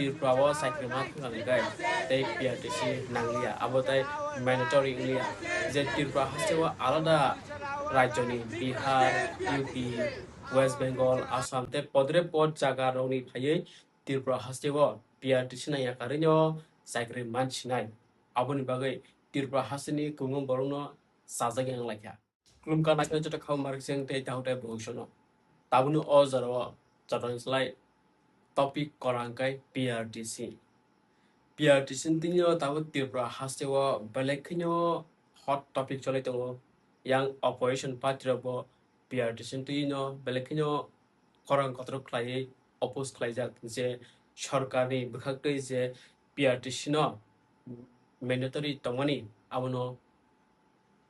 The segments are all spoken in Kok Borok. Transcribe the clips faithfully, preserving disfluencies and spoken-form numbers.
Tripura o chakri ma thang khe tei P R T C nangliya, abo tei mandatory wngliya je Tripura haste o alada rajyoni Bihar, U P, West Bengal, Assam tei podre pod jaga rokni phaiwi Tripura haste o P R T C nangya karwi no chakri man sinai. Aboni bagwi Tripura hasteni kwbangma borokno chajak yang lai kha. Khulumkha naisano joto khao markseng tei tahu tei bwswkno. Tabukni o jorao chotoni slai topic kwrang khe P R T C. P R T C ni tini o tabuk Tripura haste o belai kheno hot topic choli tongo. Yang opposition party rok bo P R T C ni twi no belai kheno khorang kotor khlaiwi oppose khlaijak je sorkarni bwkhak twi je P R T C no mandatory tongmani abono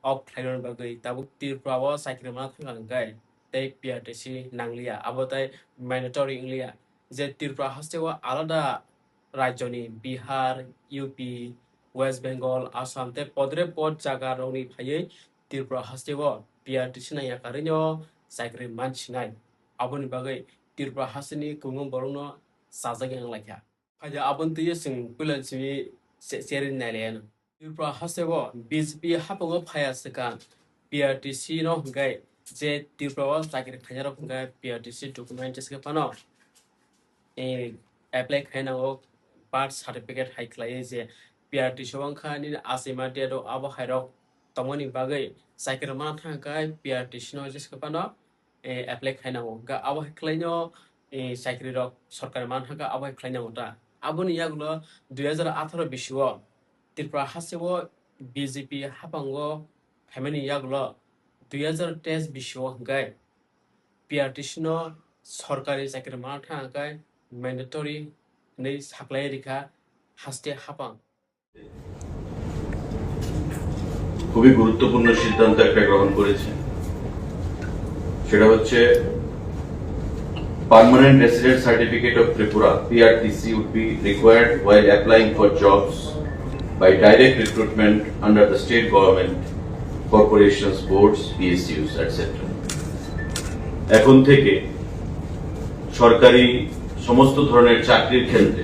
off khlaina bagwi tabuk Tripura o chakri mana thang kha hwnkhe tei P R T C nangliya, abo tei mandatory wngliya je Tripura haste o alada rajyoni Bihar, U P, West Bengal, Assam tei podre pod jaga rokni phaiwi Tripura haste o P R T C nangya karwi no chakri man sinai. Aboni bagwi Tripura hasteni kwbangma borokno chajak yang lai kha. Phaida aboni twi chwng puila simi se-, seri nailaiano. Tripura haste o B J P hapango phaiya swkang P R T C no hwnkhe je Tripura o chakri khainai rok hwnkhe P R T C document jesa phano, eh, apply khainai nango, birth certificate hai khlaiwi je P R T C o wngkha nini achaima date o abo hai rok tongmani bagwi chakri mana thang khe P R T C no jesa phano eh, apply khlai nango. Ga abo hai khlai no, eh, chakri rok sorkari man thang kha abo hai khlai nango ta. Aboni yagulo dui hajar atharo bisi o Tripura haste o B J P hapango phaimani yagulo dui hajar teis bisi o hwnkhe P R T C no sorkari chakri man thang khe mandatory hinwi saklai rikha haste hapang. খুবই গুরুত্বপূর্ণ সিদ্ধান্ত একটা গ্রহণ করেছে, সেটা হচ্ছে Permanent Resident Certificate of Tripura, P R T C, would be required while applying for jobs by direct recruitment under the state government, corporations, boards, P S Us, et cetera. এখন থেকে সরকারি সমস্ত ধরনের চাকরির ক্ষেত্রে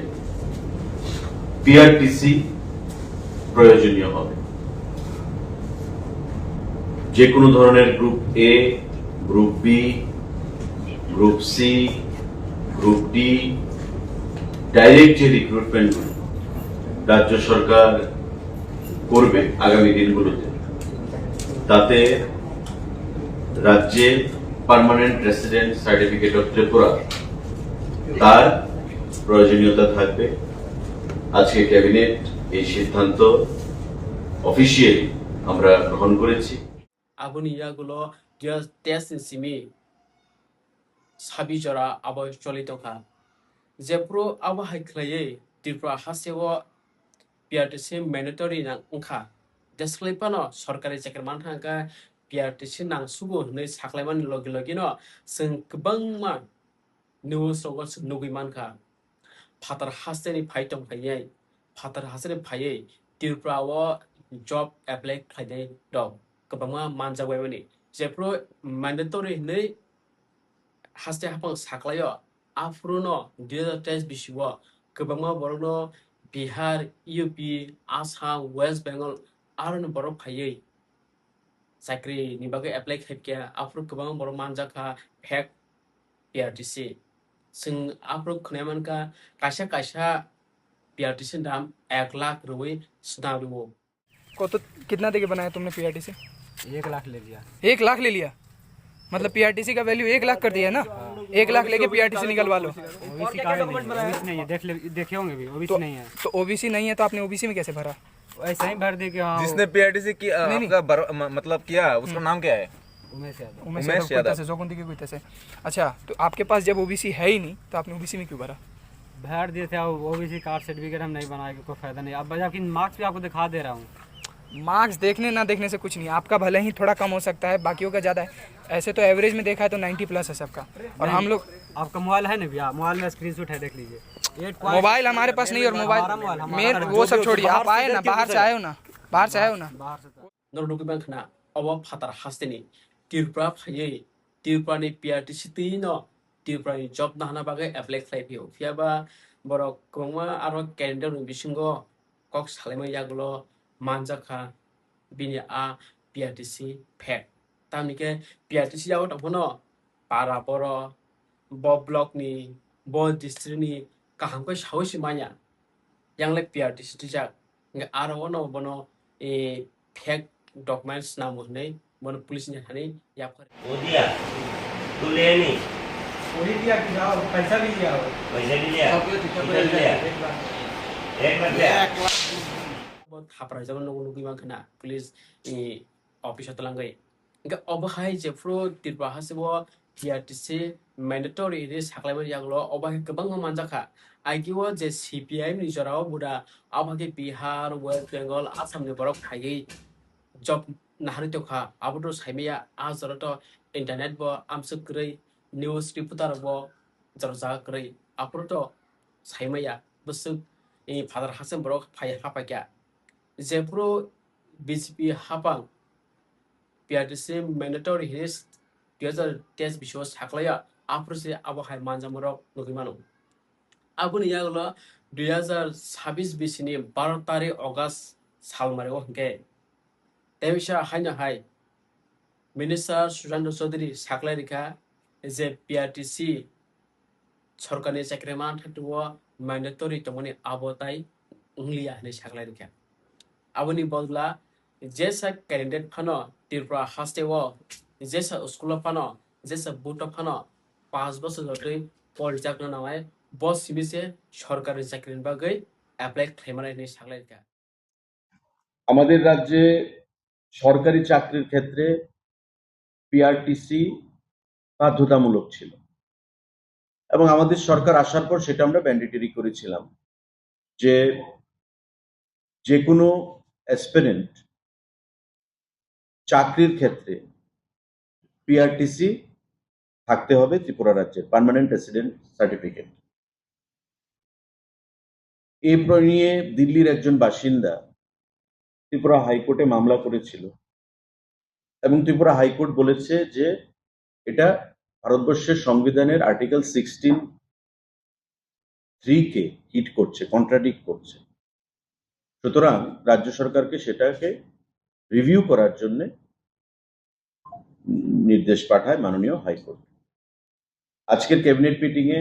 পিআরটিসি প্রয়োজনীয় হবে। যে কোনো ধরনের group A, group B, group C, group D, direct যে রিক্রুটমেন্টগুলো রাজ্য সরকার করবে আগামী দিনগুলোতে, তাতে রাজ্যে permanent resident certificate of Tripura তার প্রয়োজনীয়তা থাকবে। আজকে ক্যাবিনেট এই সিদ্ধান্ত অফিসিয়ালি আমরা গ্রহণ করেছি। Aboni yagulo dui hajar teis ni simi sabi jora abo choli tongkha. Jephru abo hai khlaiwi Tripura hasteo P R T C mandatory nang wngkha. Jeswlai phano sorkari chakri man thang kha P R T C nang sugo hwnwi saklaimani logi logi no chwng kwbangma news rogo chwng nugwi mankha. Phatar hasteni phai tong phaiwi, phatar hasteni phaiwi Tripura o job apply khlainai rok kwbangma manjak bai mani. Jephru mandatory hwnwi haste haphang saklaio, aphuru no dui hajar teis bisi o kwbangma borok no Bihar, U P, Assam, West Bengal aroni borok phaiwi chakri ni bagwi apply khaikha, aphuru kwbangma borok manjakha fake P R T C. Chwng aphuru khwnai mankha kaisa kaisa P R T C ni dam ek lakh rwui swnam rwo. कत, कितना देके बनाया तुमने पीआरटीसी? एक लाख ले लिया। एक लाख ले लिया? मतलब पीआरटीसी का वैल्यू एक लाख कर दिया ना? हाँ। एक लाख लेके पीआरटीसी निकलवा लो। ओबीसी का है नहीं? ओबीसी नहीं है, देख ले, देखे होंगे भी, ओबीसी तो, नहीं है। तो ओबीसी नहीं है तो आपने ओबीसी में कैसे भरा? ऐसे ही भर दे के, हाँ। जिसने पीआरटीसी किया, नहीं, नहीं। आपका बर-, म-, मतलब किया, उसका हम्म। नाम क्या है? उमेश यादव। उमेश उमेश यादव यादव। कोयटा से, जोगुंदी के कोयटा से। अच्छा, तो आपके पास जब ओबीसी है ही नहीं, तो आपने ओबीसी में क्यों भरा? भर दिए थे, अब ओबीसी कार्ड सर्टिफिकेट हम नहीं बनाएंगे, कोई फायदा नहीं। अब जबकि मार्क्स भी आपको दिखा दे रहा हूँ। मार्क्स देखने ना देखने से कुछ नहीं, आपका भले ही थोड़ा कम हो सकता है, बाकियों का ज़्यादा है। ऐसे तो एवरेज में देखा है तो नाइंटी प्लस है सबका। और नहीं, हम लोग आपका मोबाइल है ना भैया, मोबाइल में स्क्रीनशॉट है, देख लीजिए। एट पॉइंट मोबाइल हमारे पास नहीं है और मोबाइल हमारा मोबाइल, हमारा मेरे, मोबाइल। वो जो सब भी छोड़िए, बाहर आप से आए ना, इधर क्यों बाहर से घुसा? आए हो ना, बाहर से आए हो ना। बाहर से। Norok nugwi mankha na, obo phatar hasteni Tripura phaiwi Tripurani P R T C twi no Tripurani job nahana bagwi apply khlai phio. Phiyaba Borok kwbangma aro candidate ni bisingo kok salaima yagulo manjakha bini a P R T C phek. Tamni khe P R T C yago tongphano para boro, bo block ni, bo district ni kaham khe saui se manya. Yang le P R T C twijak. Hingke aro ono bono, eh, fake documents namo hinui bono police ni hani yapkha. वो दिया, तू ले नहीं। वही दिया कि जाओ, पैसा भी दिया हो। पैसा भी लिया। सब कुछ कितना लिया? एक लाख। एक लाख लिया। Bo thaprai jabo nugo nugui mankha na police, eh, office o twlangwi. Hingke obo hai jephuru Tripura haste o P R T C mandatory hinui saklaimani yagulo obo hai kwbangma manjakha. Aigio je C P I M ni jorao buda abo hai khe Bihar, West Bengal, Assam ni borok phaiwi job naharwi tongkha. Abono saimaya ah jora to internet bo amswk kwrwi, news reporter bo jora jaga kwrwi. Aphuru to saimaya bwswk, eh, phatar haste borok phai hapaikha. Jephuru B J P hapang P R T C mandatory hinui dui hazar teis bisio saklaio, aphuru se abo hai manjakmarok nugui mano. Aboni yagulo dui hazar sabis bisini baro tarik August salmari o hwnkhe, tei bisa haino hai Minister Sushanta Chowdhury saklai rikha je P R T C sorkarni chakri manthai o mandatory tongmani abo tai wngliya hinui saklai rikha. Aboni bodla jesa candidate phano Tripura haste o jesa school o phano jesa booth o phano panch bochor jotoi porijakna nangnai, bo simi se sorkarni chakri ni bagwi apply khlaimanai hinui saklai rikha. আমাদের রাজ্যে সরকারি চাকরির ক্ষেত্রে পিআরটিসি বাধ্যতামূলক ছিল এবং আমাদের সরকার আসার পর সেটা আমরা ম্যান্ডেটরি করেছিলাম যে যে কোনো অ্যাসপিরেন্ট চাকরির ক্ষেত্রে পিআরটিসি থাকতে হবে, ত্রিপুরা রাজ্যের পার্মানেন্ট রেসিডেন্ট সার্টিফিকেট। এ প্র- নিয়ে দিল্লির একজন বাসিন্দা ত্রিপুরা হাইকোর্টে মামলা করেছিল এবং ত্রিপুরা হাইকোর্ট বলেছে যে এটা ভারতবর্ষের সংবিধানের আর্টিকেল সিক্সটিন থ্রি কে হিট করছে, কন্ট্রাডিক্ট করছে। সুতরাং রাজ্য সরকারকে সেটাকে রিভিউ করার জন্য নির্দেশ পাঠায় মাননীয় হাইকোর্ট। আজকের ক্যাবিনেট মিটিংয়ে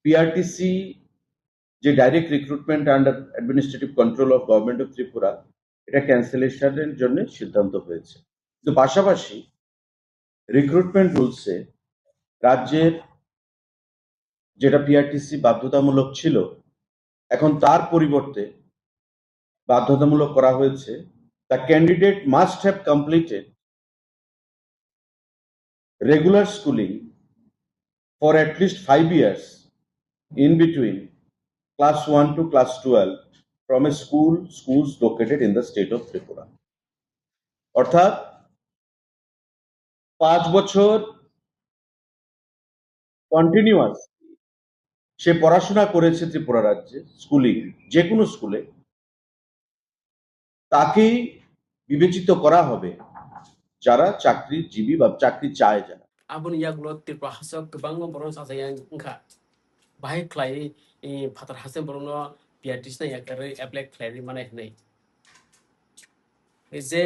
পিআরটিসি যে direct recruitment under administrative control of government of Tripura, এটা ক্যান্সেলেশনের জন্য সিদ্ধান্ত হয়েছে। কিন্তু পাশাপাশি রিক্রুটমেন্ট রুলসে রাজ্যের যেটা পিআরটিসি বাধ্যতামূলক ছিল, এখন তার পরিবর্তে বাধ্যতামূলক করা হয়েছে, the candidate must have completed regular schooling for at least five years in between class one to class twelve from a school, schools located in the state of Tripura। অর্থাৎ পাঁচ বছর কন্টিনিউয়াস সে পড়াশোনা করেছে ত্রিপুরা রাজ্যে, স্কুলিং, যে কোনো স্কুলে, তাকেই বিবেচিত করা হবে যারা চাকরিজীবী বা চাকরি চায় যারা। Aboni yagulo Tripura haste o kwbangma borok chajak yang wngkha. Bahai khlai, eh, phatar haste borokno P R T C nai yakarwi apply khlai rwi manai hwnwi. Je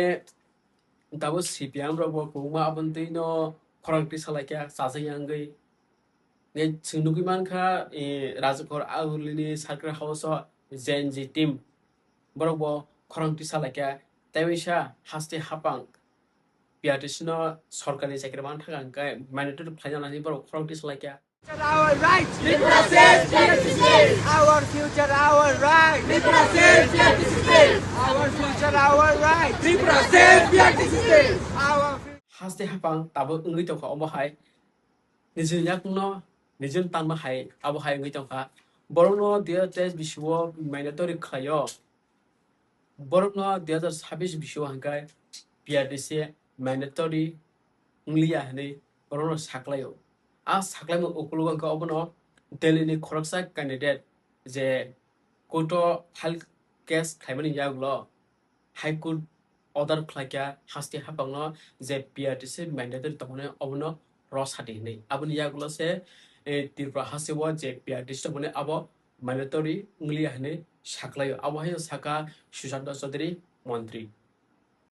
tabuk C P M rok bo kwbangma aboni twi no khorang twi salaikha chajak yang wngwi. Nge chwng nugwi mankha, eh, Rajakhor Agarlini Circular House o Gen Z team borok bo khorang twi salaikha. Tei waisa haste hapang P R T C no sorkarni chakri man thang hwnkhe mandatory khlaina nani borok khorang twi salaikha. Our rights. Tripura says P R T C. Our future, our rights. Tripura says P R T C. Our future, our rights. Tripura says P R T C. Our fu- Haste hapang tabuk wngwi tongkha omo hai. Nijini yakungno nijini tanma hai abo hai wngwi tongkha. Borokno dui hazar teis bisio mandatory khlaio. Borokno dui hazar sabis bisio hwnkhe P R T C mandatory wngliya hwnwi borokno saklaio. A saklaima ukologo hwnkhe obono Delhi ni khoroksa candidate je court o file case khlaimani yagulo High Court order khlaikha haste hapangno je P R T C mandatory tongmani obono rw sadi hwnwi. Aboni yagulo se eh, Tripura hasteo je P R T C tongmani abo mandatory wngliya hinwi saklaio. Abo haino sakha Sushanta Chowdhury montri.